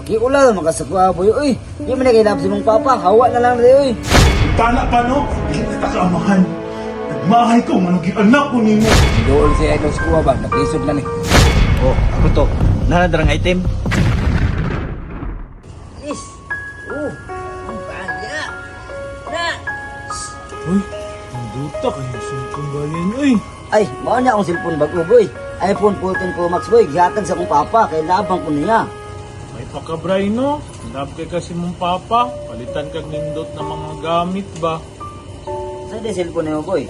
Pakiula man ka sa kuha, boy. Uy, di man na kay si mong papa. Hawa na lang rin, uy. Tana pa no, dili na ta kaamahan. Nagmahay ko nga anak ko nimo. Dool si Idol sa kuha ba? Naglisod na ni. Oh, ako to. Nanadrang item. Is. Oh, ang bagya. Na. Uy, ang duta kayo cellphone bayan uy. Ay, mao na akong cellphone bago, boy. iPhone 14 Pro Max, boy. Gihatag sa akong papa. Kay labang ko niya. May pakabray no. Love kay kasi mong papa. Palitan kag nindot na mga gamit ba. Sa di cellphone nimo, boy?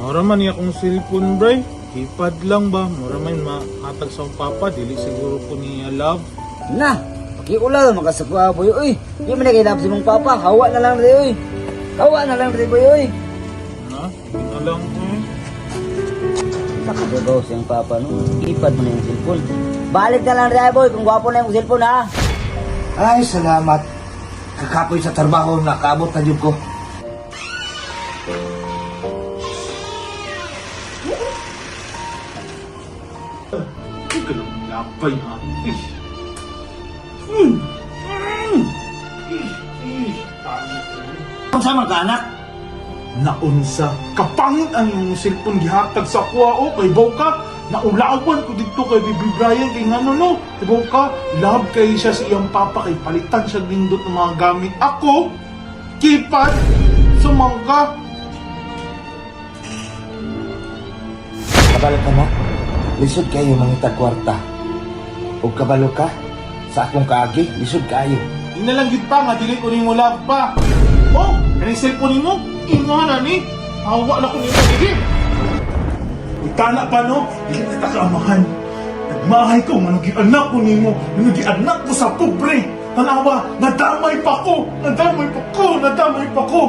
Mura man niya akong cellphone bray. Keypad lang ba? Mura man mahatag sa akong papa. Dili siguro ko niya love. Na, pakiula man ka sa kuha, boy. Uy, di man na kay si mong papa. Hawa na lang rin, uy. Hawa na lang rin, boy, uy. Na, hindi na lang eh. Nakababaw siyang papa, no? Ipad mo na yung cellphone. Balik na lang rin, boy, kung gwapo na yung cellphone, ha? Ay, salamat. Kakapoy sa trabaho, nakaabot na jud ko. Hindi ka lang lapay ha. Eh. Mm. Mm. Eh, eh. Tana, eh. Unsa man ka, anak? Naunsa, kapangit ang imong cellphone gihatag sa kuha o kay ka. Naulawan ko didto kay Bibi Brian kay ngano no. Kay ka, love kay siya sa iyang papa kay palitan siya nindot ng mga gamit. Ako, keypad, sumangka. Kabalo ka na. Lisod kayo mangitag kwarta. Ug kabalo ka sa akong kaagi, lisod kayo. Di na lang gid pa nga dili ko nimo love pa. Oh, kani cellphone nimo, ingon na ni. Hawa na ko nimo dili. Itana pa no, dili na ta kaamahan. Nagmahay ko nga anak ko nimo, nga anak ko sa pobre. Tanawa, nadamay pa ko, nadamay pa ko, nadamay pa ko.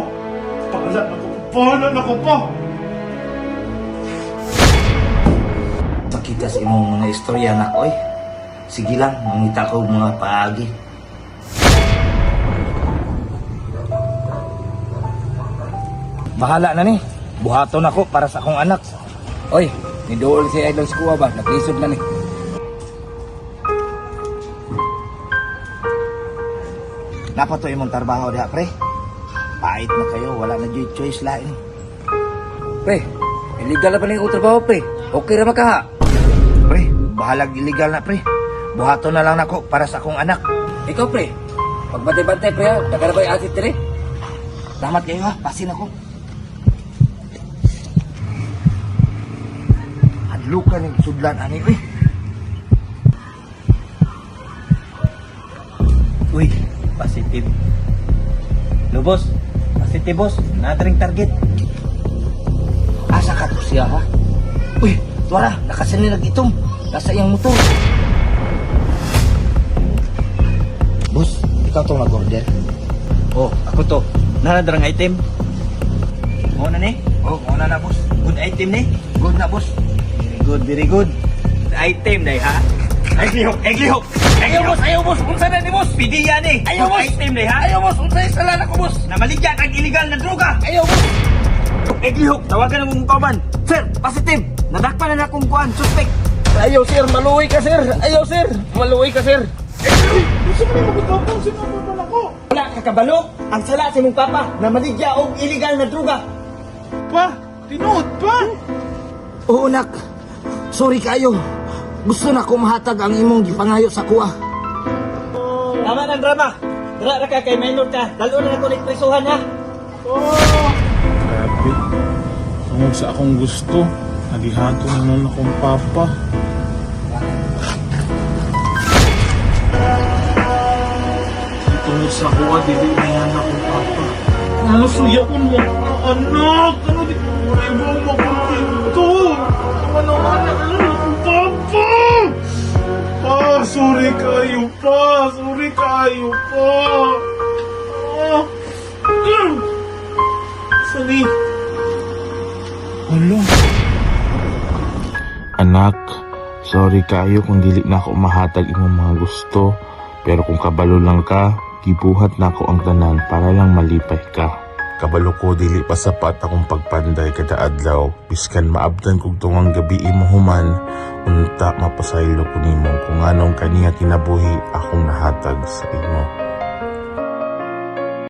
Paala na ko, paala na ko pa. Pakita sa imong mga istorya anak oy. Sige lang, mangita ko og mga paagi. Bahala na ni. Buhaton ako para sa akong anak. Oy, ni Dool si Idol sa kuha ba? Naglisod na ni. Dapat to imong trabaho diha, pre. Pait na kayo, wala na jud choice lain. Pre, illegal na pa na yung trabaho, pre. Okay ra makaha. Pre, bahalag illegal na, pre. Buhaton na lang nako para sa akong anak. Ikaw, pre. Pagbantay-bantay, pre, ha? Nakarabay asit, pre. Salamat kayo ha, pasin ako. Hadlukan yung sudlan ani uy. Uy, positive. Lubos, positive boss. Natring target. Asa ka to siya ha? Uy, tuwara, nakasinirag itom. Nasa iyang motor. Boss, ikaw tong nag-order. Oh, ako to. Nanadrang item. Mo na ni. Oh, muna na boss. Good item ni. Good na boss. Very good, very good. Item day ha. Ay lihok, ay lihok. Ayaw boss, ayaw boss, unsa na ni boss? Pidiya ni. Ayaw, Good boss. item day ha. Ayaw boss, unsa sala na ko boss? Namaligya kag illegal na droga. Ayaw boss. Ay lihok, tawagan na mong kauban. Sir, positive. Nadakpan na akong kuan, suspect. Ayaw sir, maluwi ka sir. Ayaw sir, maluwi ka sir. Gusto mo nimo bitawon sino pa ako. Wala ka kabalo. Ang sala sa imong papa namaligya og illegal na droga. Pa, tinuod pa. Oo nak, sorry kayo. Gusto na ko mahatag ang imong gipangayo sa kuha. Tama ng drama. Dara ra ka kay minor ka. Dalo na ako ni prisuhan ha. Grabe. Tungod sa akong gusto, nagihato na nun akong papa. Tungod sa kuha, dili na yan akong papa. Ano suya ko mo? Anak! Ano di ko mo makontento? Ano anak? Ano akong papa? Pa, sorry kayo pa. Sorry kayo pa. Ah. Mm. Sorry. Hala. Anak, sorry kayo kung dili na ako mahatag imong mga gusto, pero kung kabalo lang ka, gibuhat na ako ang tanan para lang malipay ka. Kabalo ko dili pa sapat akong pagpanday kada adlaw. Biskan maabtan kog tungang gabi imo human, unta mapasaylo ko nimo kung anong kaniya kinabuhi akong nahatag sa imo.